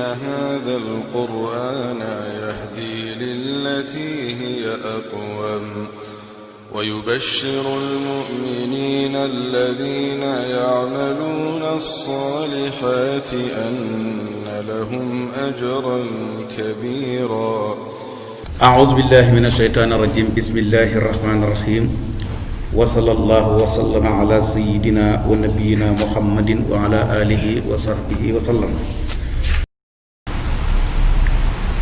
هذا القرآن يهدي للتي هي أقوم ويبشر المؤمنين الذين يعملون الصالحات أن لهم أجرا كبيرا. أعوذ بالله من الشيطان الرجيم. بسم الله الرحمن الرحيم. وصلى الله وسلم على سيدنا ونبينا محمد وعلى آله وصحبه وسلم.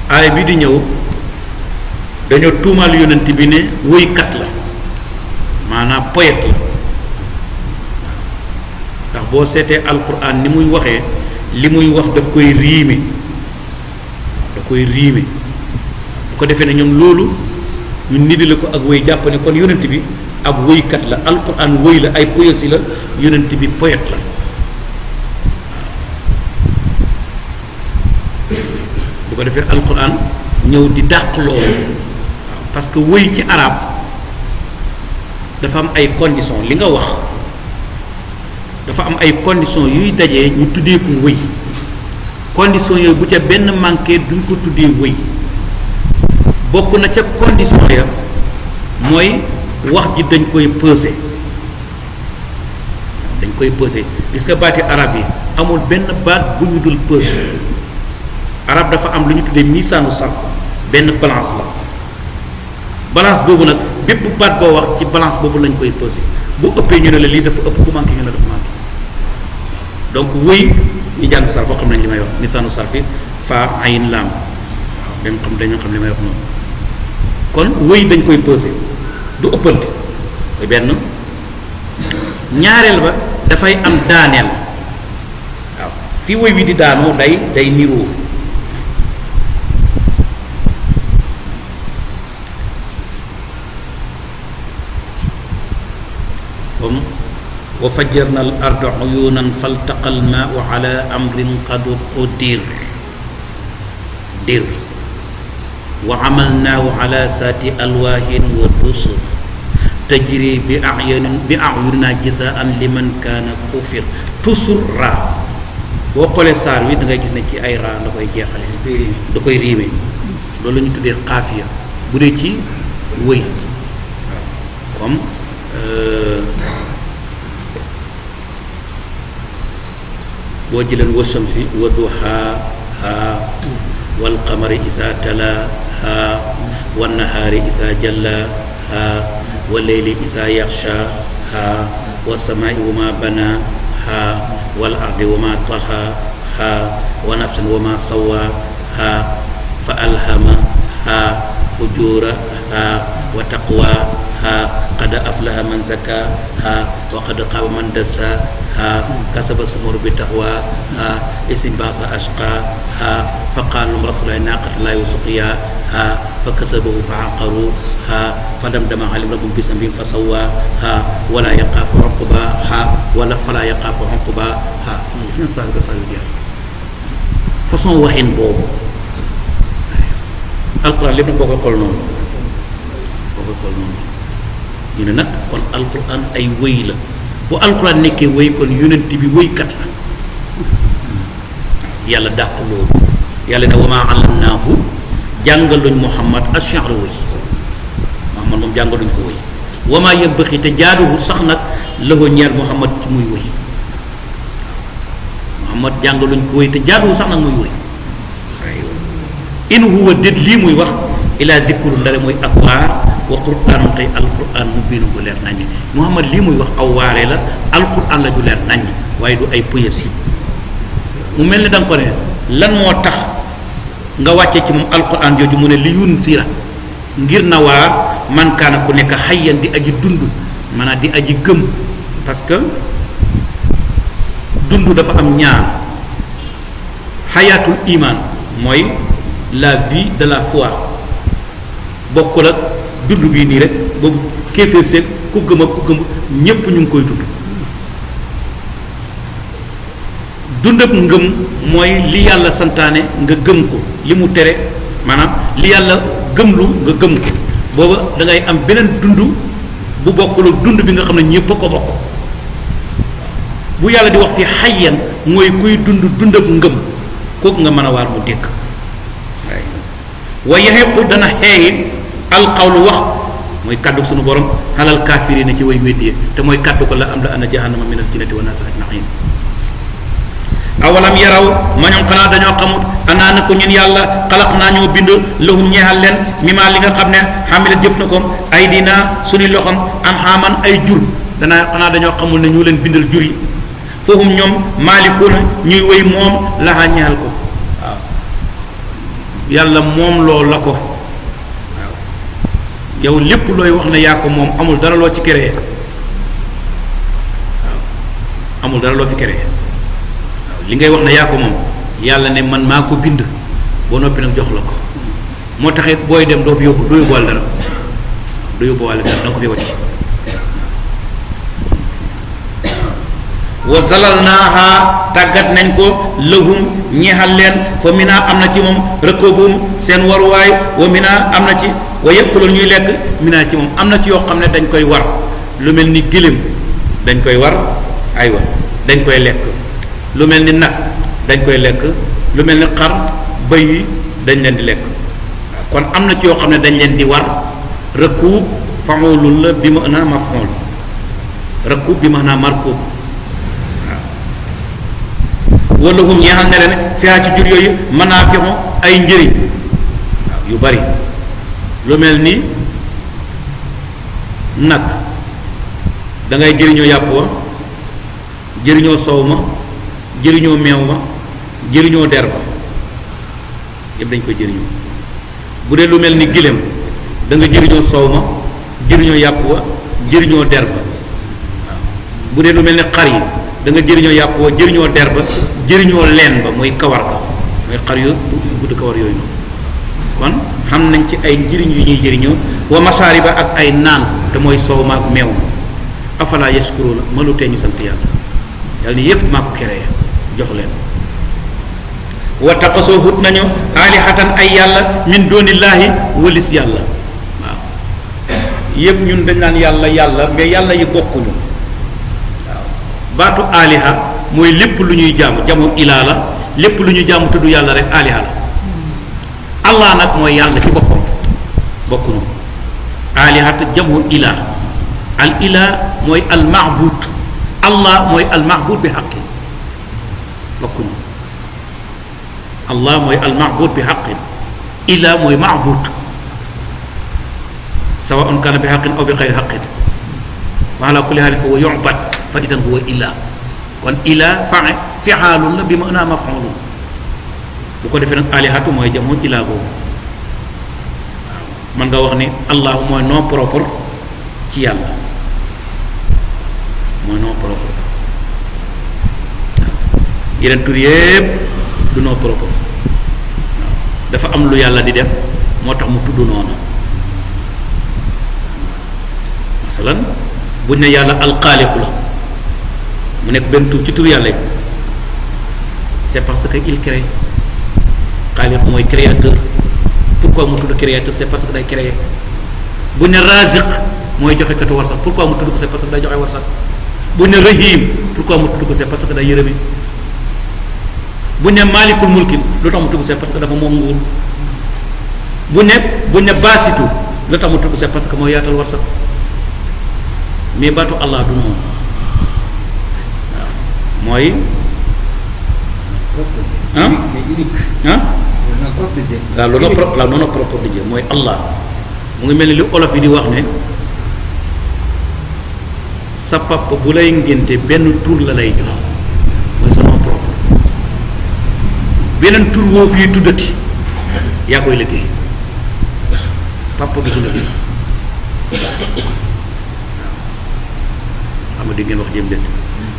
aay bi di ñëw dañoo tuumaal yonent bi ne woykat la, maanaam poète la. ndax boo seetee alquran ni muy waxee, li muy wax daf koy riime, bu ko defee ne ñoom loolu ñu nidile ko ak woy, jàpp ne kon yonent bi ab woykat la. alquran woy la, ay poésie la, yonent bi poète la. bu ko defee alquran ñëw di dàq loolu. waaw parce que woy ci arab dafa am ay conditions. li nga wax dafa am ay conditions yuy dajee ñu tuddee ko woy. conditions yooyu bu ca benn manqué duñ ko tuddee woy. bokk na ca conditions ya mooy wax ji dañ koy peser. gis nga baati arab yi amul benn baat bu ñu dul peser. arab dafa am lu ñu tuddee misaanu sarf, benn balance la. balance boobu nag bépp baat boo wax ci balance boobu lañ koy peser. bu ëppee ñu ne la lii dafa ëpp, bu manqué ñu ne dafa manqué. donc wëy ñu jàng sarf xam nañ li may wax. misaanu sarfi fa ayin laam, waaw même xam dañoo xam li may wax noonu. kon wëy dañ koy peser, du ëppante. mooy benn. ñaareel ba dafay am daaneel. waaw fii wëy bi di daanoo day niroo. comme wa fajjarna al arda uyunan faltaqa al maau ala amrin qad qudir wa amalnaahu ala saati alwaahin wa dusur tajri bi ayunina jazaan liman kaana kufir. tusur raa boo xoolee saar wi da ngay gis ne ci ay raa la koy jeexale, da koy riime. loolu la ñu tuddee xaafiya bu dee ci wëy. waaw comme boo jëleen wa shamsi wa duhaahaa wal qamari isaa talaahaa wan nahaari isaa jallaahaa wal layli isaa yaxshaahaa was samaa'i wa maa banaahaa wal ardi wa maa tahaahaa wa nafsin wa maa sawwaahaa fa alhamahaa fujurahaa wa taqwaahaa qad aflaha man zakkaahaa wa qad xaaba man dassaahaa kasaba samuru bi taqwaahaa isim baasa ashqaahaa fa qaala lahum rasuulullaahi naaqatallaahi wa suqyaahaa fa kasabuhu fa aqaruuhaa fa damdama alayhim rabbuhum bi dhanbihim fa sawwaahaa wa laa yaxaafu uqbaahaa wala fa laa yaxaafu uqbaahaa. gis ngeen saa yu jeex façon waxin boobu. alquran lépp nag boo koy xool noonu ñu ne nag kon alquran ay wëy la. bu alquran nekkee wëy kon yonent bi wëykat la. yàlla dàq loolu. yàlla ne wa maa allamnaahu jàngaluñ Muhammad ash-shi'ra wëy. Muhammad moom jàngaluñ ko wëy. wa maa yanbaghi te jaaduwul sax nag lahu ñeel Muhammad ci muy wëy. Muhammad jàngaluñ ko wëy te jaaduwul sax nag muy wëy. in huwa déet lii muy wax ila dikrun ndare mooy ak waar wa qur'aanun tey alquran mu biinu bu leer naññ. Muhammad lii muy wax aw waaree la, alquran la ju leer naññ, waaye du ay poésie. mu mel ni da nga ko ne lan moo tax nga wàcce ci moom alquran jooju, mu ne li yunsira ngir na waar man kaana ku nekk hayyan di aji dund, maanaam di aji gëm. parce que dund dafa am ñaar. xayaatul iman mooy la vie de la foi, bokkul ak dund bii nii rek boobu kéeféer seeg ku gëm ak ku gëm ñépp ñu ngi koy dund. dundab ngëm mooy li yàlla santaane nga gëm ko, li mu tere maanaam li yàlla gëmlu nga gëm ko. booba da ngay am beneen dund bu bokkul ak dund bi nga xam ne ñépp a ko bokk. bu yàlla di wax fi xayyan mooy kuy dund dundab ngëm, kooku nga mën a waar mu dégg waaye wa yahiqu dana xeeyi alqawlu wax mooy kaddu sunu borom xalal kaafiriina ci way weddi te mooy kaddu ko la am la ana jahannama minal jinnati wa naas ajmain awalam yaraw ma ñoom xanaa dañoo xamut anaa na ko ñun yàlla xalaq naa ñoo bind lahum ñeexal leen mimma li nga xam ne xamila jëf na ko ay dina suñu loxom am xaaman ay jur danaa xanaa dañoo xamul ne ñu leen bindal jur yi foohum ñoom maalikuuna ñuy wéy moom laxaa ñeexal ko waaw yàlla moom loolu la ko waaw yow lépp looy wax ne yaa ko moom amul dara loo ci créé waaw amul dara loo fi créé li ngay wax ne yaa ko moom yàlla ne man maa ko bind boo noppi nag jox la ko moo taxit booy dem doo fi yóbbu doo yóbbuwaale dara doo yóbbuwaale dara da nga ko fi wàcc wa zalalnaaha tàggat nañ ko lahum ñeexal leen fa mina am na ci moom rëkkoobum seen waruwaay wa mina am na ci wa yëkkuloon ñuy lekk mina ci moom am na ci yoo xam ne dañ koy war lu mel ni gëléem dañ koy war aywa dañ koy lekk lu mel ni nag dañ koy lekk lu mel ni xar bëy yi dañ leen di lekk kon am na ci yoo xam ne dañ leen di war rëkkuub faxoolul la bi ma naa mafxool rëkkuub bi ma naa markuub waaw wala hum ñeexal ne leen fiyaa ci jur yooyu mën naa fixu ay njëriñ waaw yu bari lu mel ni nag da ngay jëriñoo yàpp wa jëriñoo soow ma jëriñoo meew ma jëriñoo der ba yëpp dañ koy jëriñoo bu dee lu mel ni giléem da nga jëriñoo soow ma jëriñoo yàpp wa jëriñoo der ba waaw bu dee lu mel ni xar yi da nga jëriñoo yàpp wa jëriñoo der ba jëriñoo leen ba muy kawar ga mooy xar yu gudd kawar yooyu noonu kon xam nañ ci ay njëriñ yu ñuy jëriñoo wa masaariba ak ay naan te mooy soow ma ak meew ma afala yashkuruna ma lu tee ñu sant yàlla yàlla ni yépp maa ko créé jox leen wa taqasoo hut nañu alihatan ay yàlla min doonillaahi walis yàlla waaw yépp ñun dañ naan yàlla yàlla mais yàlla yi bokkuñu waaw baatu aliha mooy lépp lu ñuy jaamu jamu ilaa la lépp lu ñuy jaamu tudd yàlla rek aliha la allah nag mooy yàlla ci boppam bokkuñu alihat jamu ilaa al ilaa mooy al maabud allah mooy al maabud bi xaqin bokkuñu allah mooy al maabud bi xaqin ilaa mooy maabud sawaun kaana bi xaqin aw bi xayri xaqin wa ala kulli xaalin fa huwa yu'bad fa isan huwa ilaa kon ilaa fi'aalun la bi ma naa maf'uulun bu ko defee nag alihatu mooy jamu ilaa boobu waaw man nga wax ni allah mooy nom propre ci yàlla mooy nom propre waaw yeneen tur yépp du nom propre waaw dafa am lu yàlla di def moo tax mu tudd noonu masalan buñ ne yàlla alxaaliqu la mu nekk benn tur ci tur yàlla yi c'est parce que il crée xaaliq mooy créateur pourquoi mu tudd créateur c'est parce que day créer bu ne raziq mooy joxe katu warsax pourquoi mu tudd ko c'est parce que day joxe warsax bu ne rahim pourquoi mu tudd ko c'est parce que day yërëme bu ne maalikul mulkin lu tax mu tudd ko c'est parce que dafa moom nguur bu ne baasitu lu tax mu tudd ko c'est parce que mooy yaatal warsax mais baatu allah du noonu waaw mooy ah ah waaw la noonu propre de Dieu mooy allah mu ngi mel ni li olof yi di wax ne sa papa bu lay ngénte benn tur la lay jox mooy sa nom propre beneen tur woo fii tuddati yaa koy liggéey papa bi du liggéey xam nga di ngeen wax jëm déet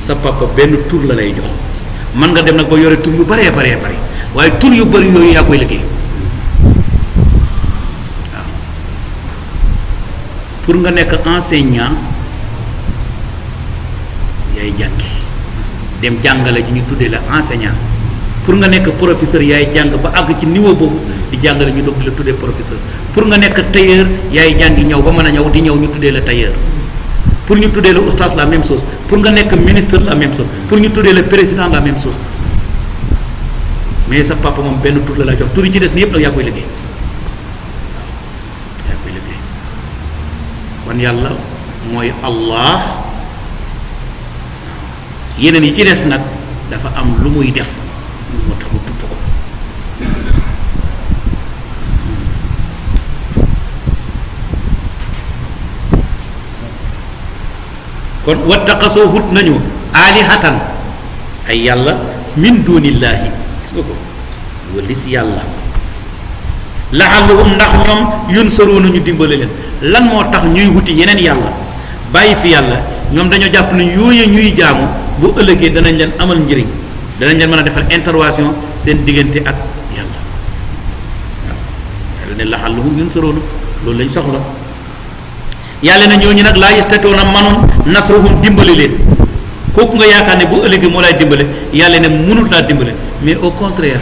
sa papa benn tur la lay jox man nga dem nag ba yore tur yu baree baree bari waaye tur yu bari yooyu yaa koy liggéey waaw pour nga nekk enseignant yaay jàngi dem jàngale ji ñu tuddee la enseignant pour nga nekk professeur yaay jàng ba àgg ci niveau boobu di jàngale ñu doog di la tuddee professeur pour nga nekk tailleur yaay jàngi ñëw ba mën a ñëw di ñëw ñu tuddee la tailleur pour ñu tuddee la oustaz la même chose pour nga nekk ministre la même chose pour ñu tuddee la président la même chose mais sa papa moom benn tur la laa jox tur yi ci des ni yëpp nag yaa koy liggéey kon yàlla mooy Allah yeneen yi ci des nag dafa am lu muy def moo tax mu tudd ko kon wattaqasoo hut nañu alihatan ay yàlla min dunillahi gis nga ko walis yàlla laallahum ndax ñoom yunsaruuna ñu dimbale leen lan moo tax ñuy wuti yeneen yàlla bàyyi fi yàlla ñoom dañoo jàpp ne yooye ñuy jaamu bu ëllëgee danañ leen amal njëriñ danañ leen mën a defal intervention seen diggante ak yàlla waaw yàlla ne laallahum yunsaruuna loolu lañ soxla yàlla na ñooñu nag laa yastatoona manoon nasrahum dimbale leen kooku nga yaakaar ne bu ëllëgee moo lay dimbale yàlla ne mënul laa dimbale mais au contraire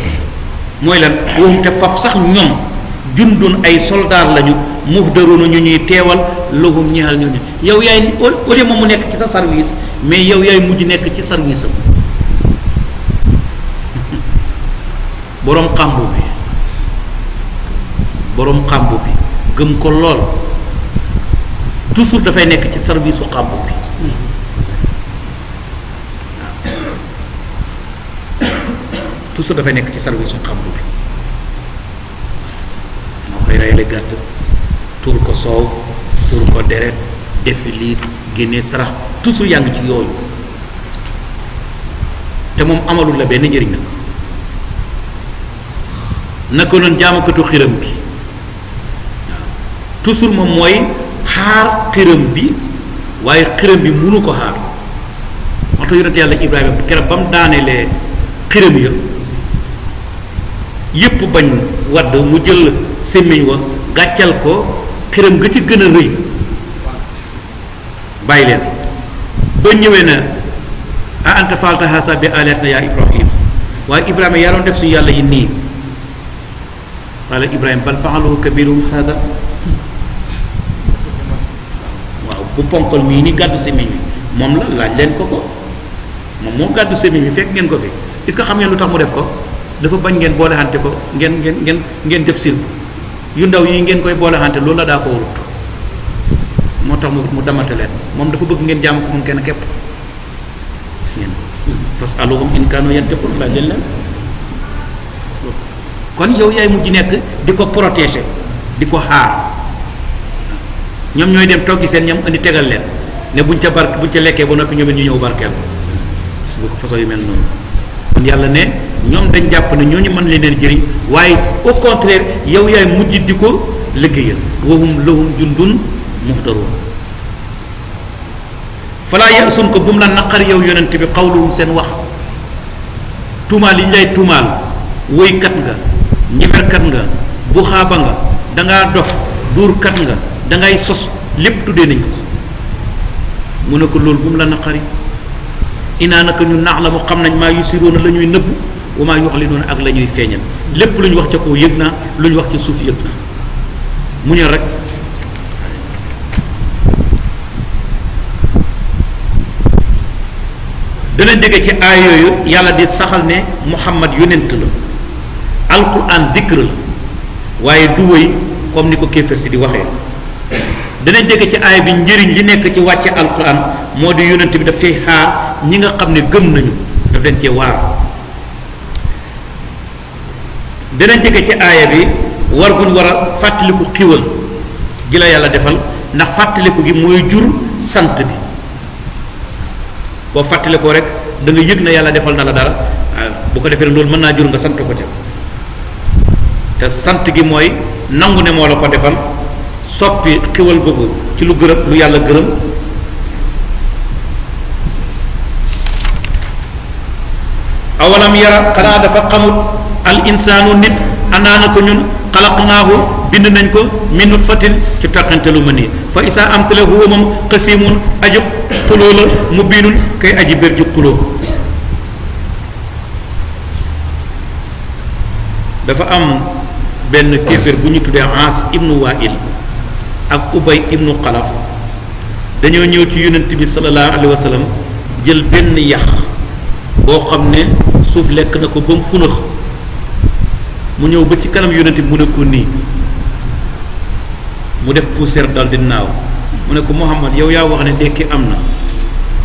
mooy lan woom te faf sax ñoom jundun ay soldaar lañu muhdaruuna ñu ñuy teewal lahum ñeexal ñooñu yow yaay au lieu moom mu nekk ci sa service mais yow yaay mujj nekk ci service am boroom xàmbu bi gëm ko lool toujours dafay nekk ci service su xàmbu bi toujours dafay nekk ci service su xàmbu bi moo koy reyale gàtt tuur ko soow tuur ko deret defi liir génnee sarax toujours yaa ngi ci yooyu te moom amalul la benn njëriñ nag naka noonu jaamakatu xiram bi waaw toujours moom mooy xaar xiram bi waaye xiram bi mënu ko xaar moo tax yonent yàlla Ibrahima keroog ba mu daanelee xiram ya yépp bañ wadd mu jël sémmiñ wa gàccal ko xiram ga ci gën a rëy bàyyi leen fa ba ñëwee na a anta faalta haasa bi alihatina yaa Ibrahim waaye Ibrahima yaa doon def suñu yàlla yi nii qaala Ibrahima bal faaluhu kabiruhum haada waaw bu ponkal mii ni gàddu sémmiñ bi moom la laaj leen ko moom moo gàddu sémmiñ bi fekk ngeen ko fi est-ce que xam ngeen lu tax mu def ko dafa bañ ngeen boole xante ko ngeen def sirku yu ndaw yi ngeen koy boole xante loolu la daa ko warut moo tax mu damate leen moom dafa bëgg ngeen jaamu ko moom kenn képp gis ngeen ko fasaluhum in kaanu yantiqun laaj leen kon yow yaay mujj nekk di ko protéger di ko xaar ñoom ñooy dem toggi seen ñam indi tegal leen ne buñ ca lekkee ba noppi ñoom it ñu ñëw barkeel gis nga ko façon yu mel noonu kon yàlla ne ñoom dañ jàpp ne ñooñu mën leen jëriñ waaye au contraire yow yaay mujj di ko liggéeyal wahum lahum jundun muhdarun falaa yasun ko bu mu la naqari yow yonent bi xawluhum seen wax tuumaal yi ñu lay tuumaal woykat nga njibarkat nga buxaaba nga dangaa dof duurkat nga dangay sos lépp tuddee nañ ko mu ne ko loolu bu mu la naqari inaa naka ñu naax la mu xam nañ maa yusiroona la ñuy nëbb wa maa yuxlinoona ak la ñuy feeñal lépp lu ñu wax ca kaw yëg naa lu ñu wax ca suuf yëg naa mu ñëw rek dana dégg ci aay yooyu yàlla di saxal ne Muhammad yonent la alquran dikr la waaye du wëy comme ni ko kéefër si di waxee danañ dégg ci aay bi njëriñ li nekk ci wàcce alquran moo di yonent bi dafay xaar ñi nga xam ne gëm nañu daf leen cee waar danañ dégg ci aaya bi war guñ war a fàttaliku xiwal gi la yàlla defal ndax fàttaliku gi mooy jur sant bi boo fàttalikoo rek da nga yëg na yàlla defal na la dara bu ko defee loolu mën naa jur nga sant ko ca te sant gi mooy nangu ne moo la ko defal soppi xiwal googu ci lu gërëm lu yàlla gërëm awalam yara xanaa dafa xamut al insaanu nit anaana ko ñun xalaqnaahu bind nañ ko min nutfatin ci toqante lu ma nii fa isaa amtale huwa moom xasimun ajub xuloo la mu biinun kay aji bér ji xuloo dafa am benn kéeféer bu ñu tuddee Aas ibnu Waa'il ak Ubay ibnu Xalaf dañoo ñëw ci yonent bi sallallahu alayhi wa sallam jël benn yax boo xam ne suuf lekk na ko ba mu funax mu ñëw ba ci kanam yonent bi mu ne ko nii mu def poussière dal di naaw mu ne ko Muhammad yow yaa wax ne dekki am na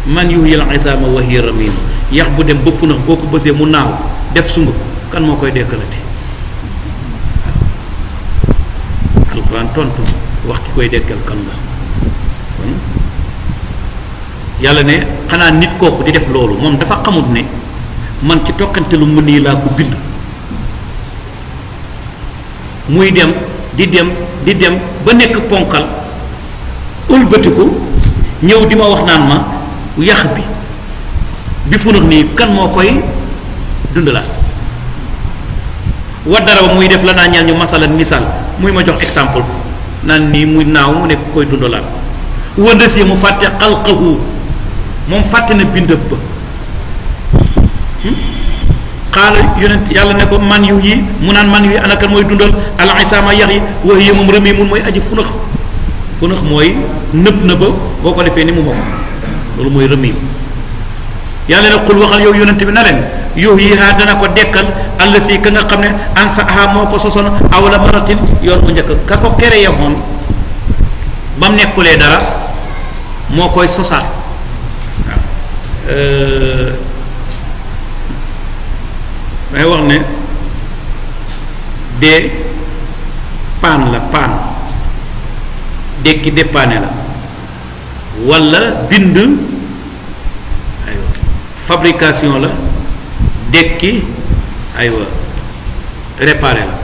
man yuhyil izama wa hiya ramim yax bu dem ba funax boo ko bësee mu naaw def sunguf kan moo koy dekkalati alquran tontu wax ki koy dekkal kan la kon yàlla ne xanaa nit kooku di def loolu moom dafa xamut ne man ci toqante lu mu nii laa ko bind muy dem di dem ba nekk ponkal ëlbatiku ñëw di ma wax naan ma yax bi funax nii kan moo koy dundalaat wa dara ba muy def la naa ñaan ñu masalan misaal muy ma jox exemple naan nii muy naaw mu nekk koy dundalaat wëndes yi mu fàtte xalqahu moom fàtte na bindëb ba xaala yonent yàlla ne ko man yu yi mu naan man yu yi anakan mooy dundal al isaama yax yi wax yi moom rëmi mun mooy aji funax mooy nëb na ba boo ko defee ni mu mokk loolu mooy rëmi yàlla ne xul waxal yow yonent bi na leen yow yi haa dana ko dekkal àll si ka nga xam ne ansa aha moo ko sosoon awla maratin yoon bu njëkk ka ko kere yemoon ba mu nekkulee dara moo koy sosaat waaw may wax ne dee paan la paan dekki dépanne la walla bind aywa fabrication la dekki aywa réparé la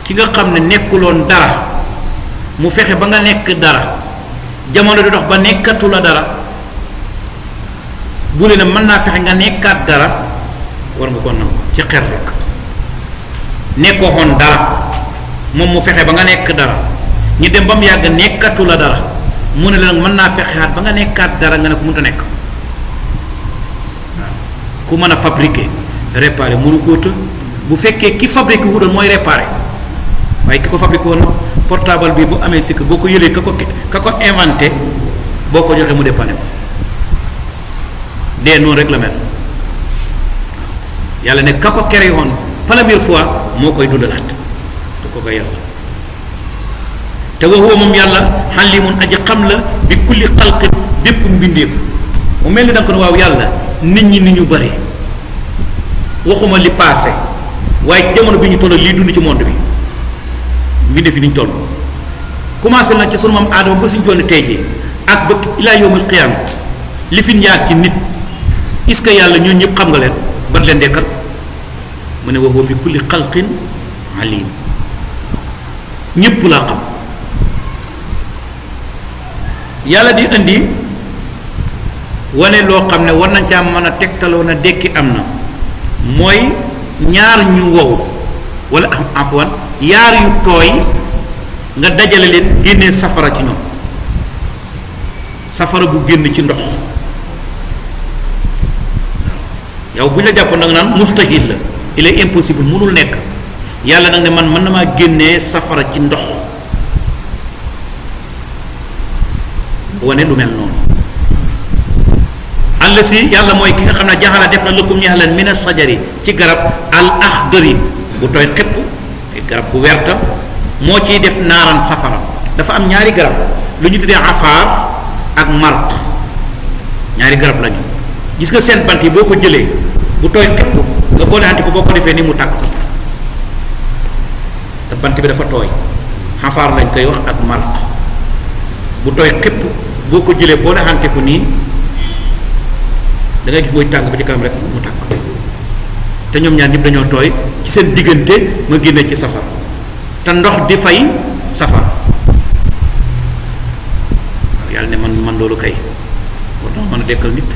ki nga xam ne nekkuloon dara mu fexe ba nga nekk dara jamono di dox ba nekkatu la dara bu leen mën naa fexe nga nekkaat dara war nga ko nangu ci xel rek nekkoo xoon dara moom mu fexe ba nga nekk dara ñu dem ba mu yàgg nekkatu la dara mu ne la mën naa fexeaat ba nga nekkaat dara nga ne ko mënut a nekk waaw ku mën a fabriquer réparer mënu koo të bu fekkee ki fabriquer wu doon mooy réparer waaye ki ko fabriquer woon portable bi bu amee sikk boo ko yëlee ka ko inventé boo ko joxee mu dépanner ko dee noonu rek la mel yàlla ne ka ko créé woon première fois moo koy dundalaat da ko koy yàlla te wa huwa moom yàlla xalimun aji xam la bi kulli xalqin bépp mbindeef mu mel ni da nga ko ne waaw yàlla nit ñi ni ñu bare waxuma li passé waaye jamono bi ñu toll lii dund ci monde bi mbindeef yi ni ñu toll commencé na ci sunu maam aadama ba suñu toll tey jii ak ba ilaa yawmil qiyaama li fi ñaar ci nit est ce que yàlla ñoo ñëpp xam nga leen ban leen dekkal mu ne wa huwa bi kulli xalqin alim ñëpp laa xam yàlla di indi wane loo xam ne war nañ caa mën a tegtaloo na dekki am na mooy ñaar ñu wow wala afwan yaar yu tooy nga dajale leen génnee safara ci ñoom safara bu génn ci ndox yow bu ñu la jàppoon nag naan mustahil la il est impossible mënul nekk yàlla nag ne man mën na maa génnee safara ci ndox wane lu mel noonu àll si yàlla mooy ki nga xam ne jaxala def na lëkkum ñeex leen mina sajari ci garab al axdari bu tooy xepp garab bu werta moo ciy def naaran safara dafa am ñaari garab lu ñu tuddee afaar ak marq ñaari garab lañu gis nga seen bant yi boo ko jëlee bu tooy xepp nga boole anti ko boo ko defee ni mu tàkk safara te bant bi dafa tooy afaar lañ koy wax ak marq bu tooy xepp boo ko jëlee boole anti ko nii da ngay gis mooy tàng ba ci kanam rek mu tàkk te ñoom ñaar ñëpp dañoo tooy ci seen diggante nga génne ci safara te ndox di fay safara yàlla ne man loolu kay war na mën a dekkal nit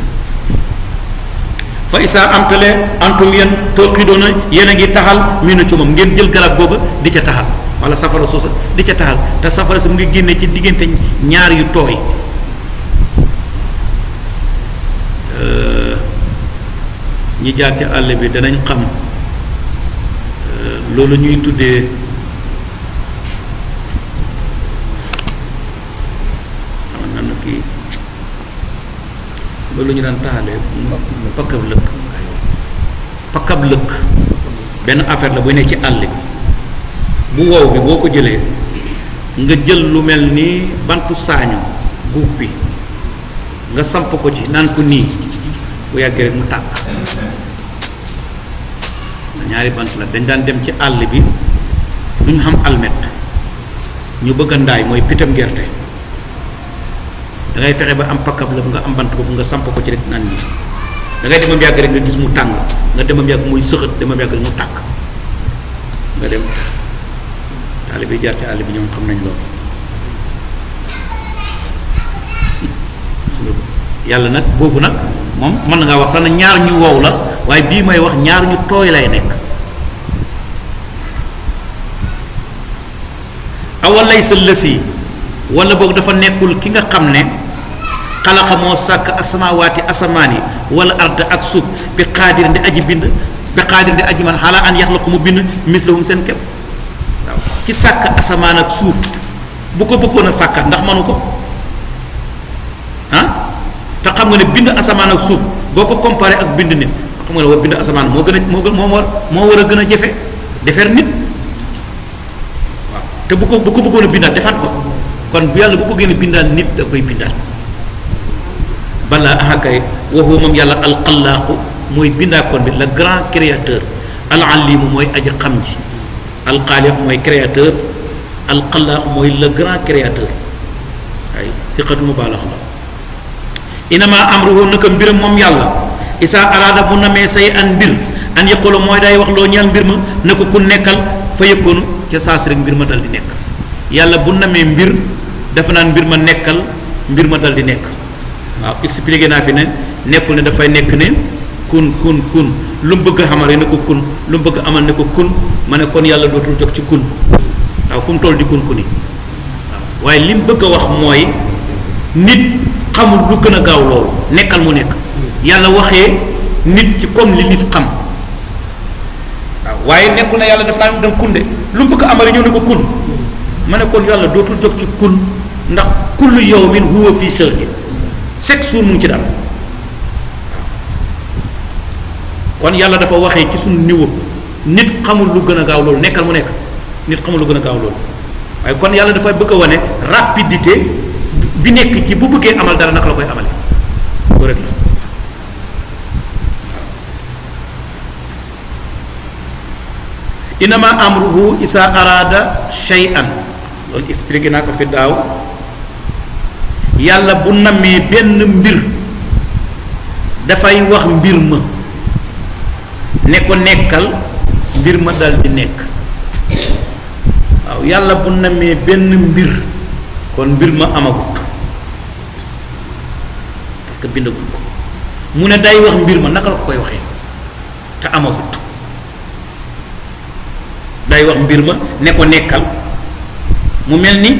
fa isaa amtale antum yéen tooxidoona yéen a ngi taxal mii na ci moom ngeen jël garab googa di ca taxal wala safara soosa di ca taxal te safara sa mu ngi génne ci diggante ñaar yu tooy ñi jaar ci àll bi danañ xam loolu ñuy tuddee nan kii loolu ñu daan taxalee pakkab lëkk benn affaire la buy nekk ci àll bi bu wow bi boo ko jëlee nga jël lu mel ni bantu saaño guub bi nga samp ko ci naan ko nii bu yàggee rek mu tàkk. ñaari bant la dañ daan dem ci àll bi du ñu xam almet ñu bëgg a ndaay mooy pitam gerte da ngay fexe ba am pakkab la nga am bant boobu nga samp ko ci rek naan nii da ngay demam yàgg rek nga gis mu tàng nga demam yàgg muy sëxët demam yàgg rek mu tàkk nga dem taalibe bi jaar ci àll bi ñoom xam nañ loolu. yàlla nag boobu nag moom mën na ngaa wax sax na ñaar ñu wow la waaye bii may wax ñaar ñu tooy lay nekk. awal laysa lësi wala boog dafa nekkul ki nga xam ne xalaqa moo sàkk asamawaati asamaan yi wala ard ak suuf bi xaadir di aji bind bi xaadir di aji man xalaa an yaxlaqu mu bind mislahum seen képp waaw ki sàkk asamaan ak suuf bu ko bëggoon a sàkkat ndax manu ko ah te xam nga ne bind asamaan ak suuf boo ko comparé ak bind nit xam nga ne war bind asamaan moo gën a moo war a gën a jafe defar nit waaw te bu ko bëggoon a bindaat defaat ko kon bu yàlla bu bëggee ne bindaat nit da koy bindaat balaa ahakay waxu moom yàlla alxalaaqu mooy bindaakoon bi le grand créateur alalimu mooy aji xam ji alxaaliq mooy créateur alxalaaq mooy le grand créateur ay siqatu mubaalax la inama amruhu naka mbiram moom yàlla isaa araada bu namee say an mbir an yaqulu mooy day wax loo ñeel mbir ma na ko ku nekkal fa yëkkoonu ca saas rek mbir ma dal di nekk yàlla bu namee mbir dafa naan mbir ma nekkal mbir ma dal di nekk waaw expliqué naa fi ne nekkul ne dafay nekk ne kun lu mu bëgg a xamal ne ko kun lu mu bëgg amal ne ko kun ma ne kon yàlla dootul jóg ci kun waaw fu mu toll di kun kuni waaw waaye li mu bëgg a wax mooy nit xamul lu gën a gaaw loolu nekkal mu nekk yàlla waxee nit ci comme li nit xam waaw waaye nekkul ne yàlla daf naa dem kun de lu mu bëgg a amal ñëw ne ko kun ma ne kon yàlla dootul jóg ci kun ndax kullu yawmin huwa fii sha'nin chaque jour mu ngi ci daal kon yàlla dafa waxee ci suñu niveau nit xamul lu gën a gaaw loolu nekkal mu nekk nit xamul lu gën a gaaw loolu waaye kon yàlla dafay bëgg a wane rapidité bi nekk ci bu bëggee amal dara naka la koy amale loolu rek la inama amruhu isa arada shay'an loolu expliqué naa ko fi daaw yàlla bu namee benn mbir dafay wax mbir ma ne ko nekkal mbir ma dal di nekk waaw yàlla bu namee benn mbir kon mbir ma amagut parce que bindagut ko mu ne day wax mbir ma naka la ko koy waxee te amagut day wax mbir ma ne ko nekkal mu mel ni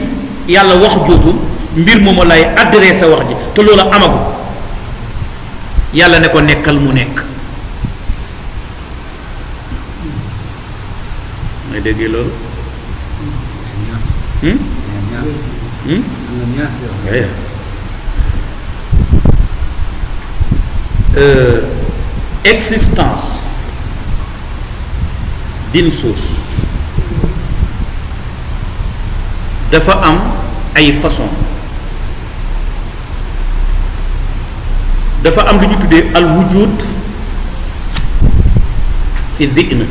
yàlla wax jooju mbir moomu lay adressé wax ji te loolu amagu yàlla ne ko nekkal mu nekk may déggee loolu existence d'une chose dafa am ay façon dafa am lu ñu tuddee al wujud fi dhihn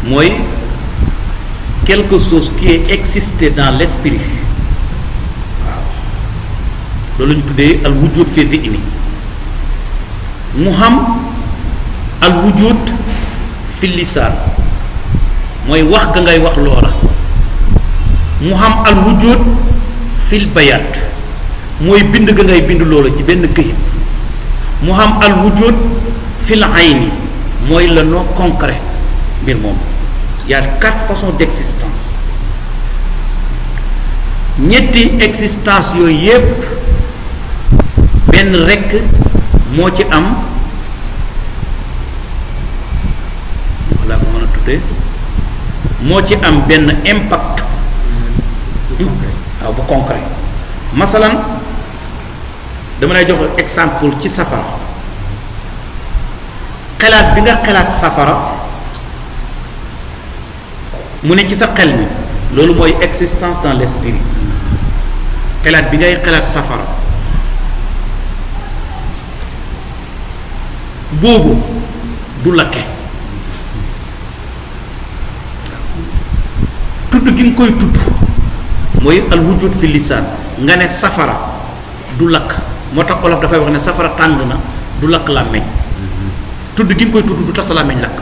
mooy quelque chose qui est existé dans l'esprit waaw loolu la ñu tuddee al wujud fi dhihn mu xam al wujud fi lisaan mooy wax ga ngay wax loola mu xam al wujud fil bayaat mooy bind ga ngay bind loola ci benn këyit mu xam al wujud fil ayni mooy le non concret mbir moom y a 4 façons d'existence ñetti existence yooyu yépp benn rekk moo ci am walla ko mën a tuddee moo ci am benn impact waaw bu concret masalan dama lay jox exemple ci safara xalaat bi nga xalaat safara mu ne ci sa xel mi loolu mooy existence dans l'esprit xelaat bi ngay xelaat safara boobu du lakke tudd gi nga koy tudd mooy al wujud fi lisaan nga ne safara du lakk moo tax olof dafay wax ne safara tàng na du lakk làmmeñ tudd gi nga koy tudd du tax sa làmmeñ lakk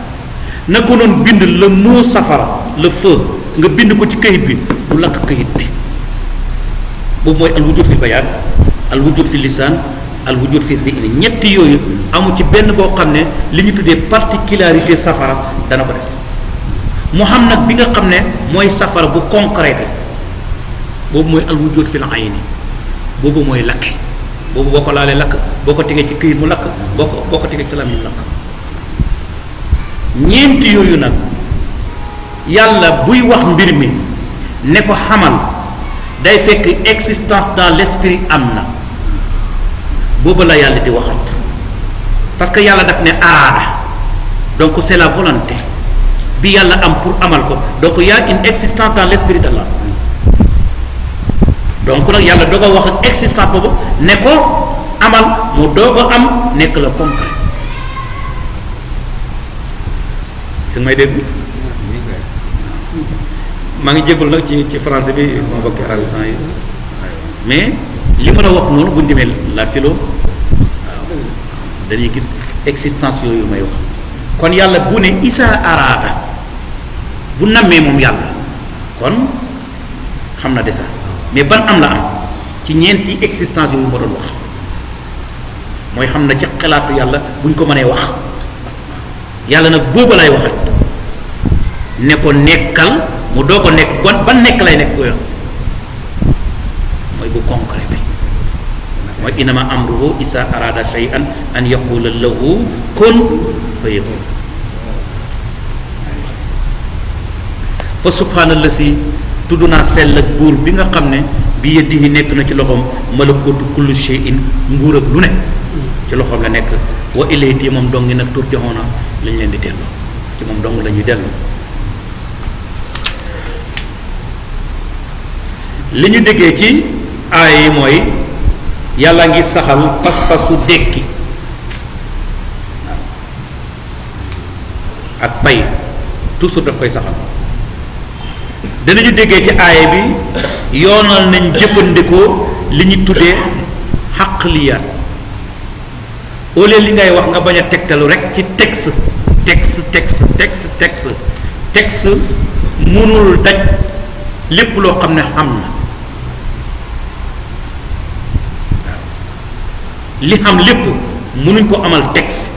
na ko noon bind le mot safara le feu nga bind ko ci këyit bi du lakk këyit bi boobu mooy al wujud fi bayaan al wujud fi lisaan al wujud fi dhihni ñetti yooyu amu ci benn boo xam ne li ñu tuddee particularité safara dana ko def mu xam nag bi nga xam ne mooy safara bu concret bi boobu mooy al wujud fil ayni boobu mooy lakke boobu boo ko laalee lakk boo ko tegee ci këyit mu lakk boo ko tegee ci làmmiñ mu lakk ñeenti yooyu nag yàlla buy wax mbir mi ne ko xamal day fekk existence dans l'esprit am na boobu la yàlla di waxat parce que yàlla daf ne araada donc c'est la volonté bi yàlla am pour amal ko donc y a une existence dans l'esprit d'Allah donc nag yàlla doog a wax ak existence boobu ne ko amal mu doog a am nekk la concret si may dégg maa ngi jégalu nag ci français bi sama mbokki arabisant yi mais li ma la wax noonu bu ñu demee la philo waaw dañuy gis existence yooyu may wax kon yàlla bu ne isa araada bu nammee moom yàlla kon xam na de ça mais ban am la am ci ñeenti existence yooyu ma doon wax mooy xam na ci xalaatu yàlla buñ ko mënee wax yàlla nag booba lay waxat ne ko nekkal mu doo ko nekk ban nekk lay nekk koy mooy bu concret bi mooy inama amruhu isa arada shay'an an yaqula lahu kun fayakun fa subhaanallasi tudd naa sell ak buur bi nga xam ne bi yadihi nekk na ci loxoom malakuutu kulli shay'in nguur ak lu ne ci loxoom la nekk wa ilayhi moom dong nag turjahoona lañ leen di delloo ci moom dong la ñuy delloo li ñu déggee ci aay yi mooy yàlla ngi saxal pas-pasu dékki ak pay toujours daf koy saxal danañu déggee ci aaya bi yoonal nañ jëfandikoo li ñu tuddee xaqliyaat au lieu li ngay wax nga bañ a tegtalu rek ci texte mënul daj lépp loo xam ne xam na waaw li xam lépp mënuñ ko amal texte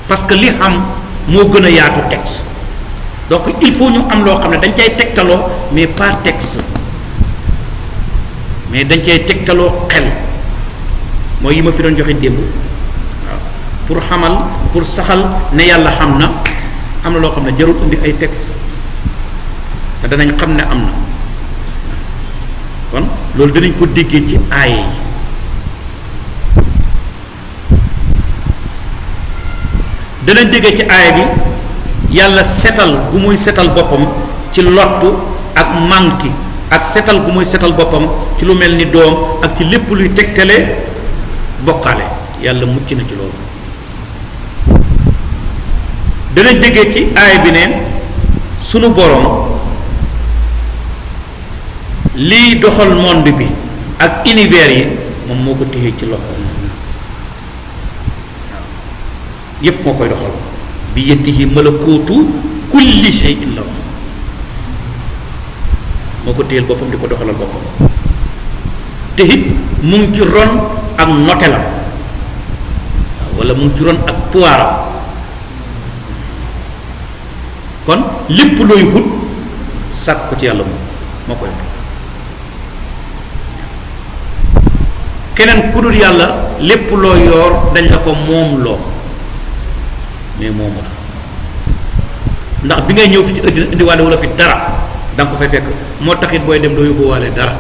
parce que li xam moo gën a yaatu texte donc il faut ñu am loo xam ne dañ cay tegtaloo mais pas texte mais dañ cay tegtaloo xel mooy yi ma fi doon joxe démb waaw pour xamal pour saxal ne yàlla xam na am na loo xam ne jarul indi ay texte te danañ xam ne am na kon loolu danañ ko déggee ci aaye yi danañ déggee ci aaye bi yàlla setal gu muy setal boppam ci lottu ak manki ak setal gu muy setal boppam ci lu mel ni doom ak ci lépp luy tegtale bokkaale yàlla mucc na ci loolu danañ déggee ci aay bi ne sunu boroom liy doxal monde bi ak univers yi moom moo ko téye ci loxo waaw yépp moo koy doxal bi yadihi malakuutu kulli shay'in lahu moo ko téyel boppam di ko doxalal boppam te it mu ngi ci ron ak notelam wala mu ngi ci ron ak pouvoiram kon lépp looy wut sàkk ko ci yàlla moom moo ko yor keneen ku dul yàlla lépp loo yor dañ la ko moom loo mais moomu la ndax bi ngay ñëw fi ci àddina indiwaale wala fi dara da nga ko fay fekk moo taxit booy dem doo yóbbuwaale dara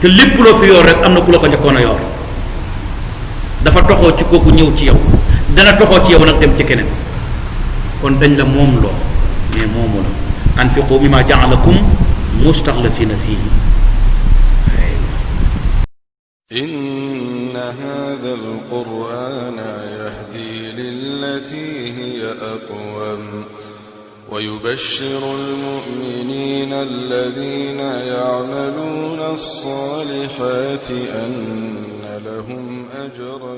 te lépp loo fi yor rek am na ku la ko njëkkoon a yor dafa toxoo ci kooku ñëw ci yow dana toxoo ci yow nag dem ci keneen kon dañ la moom loo mais moomu la anfiqu mimma ja'alakum mustaxlafina fihi إن هذا القرآن يهدي للتي هي أقوم ويبشر المؤمنين الذين يعملون الصالحات أن لهم أجرا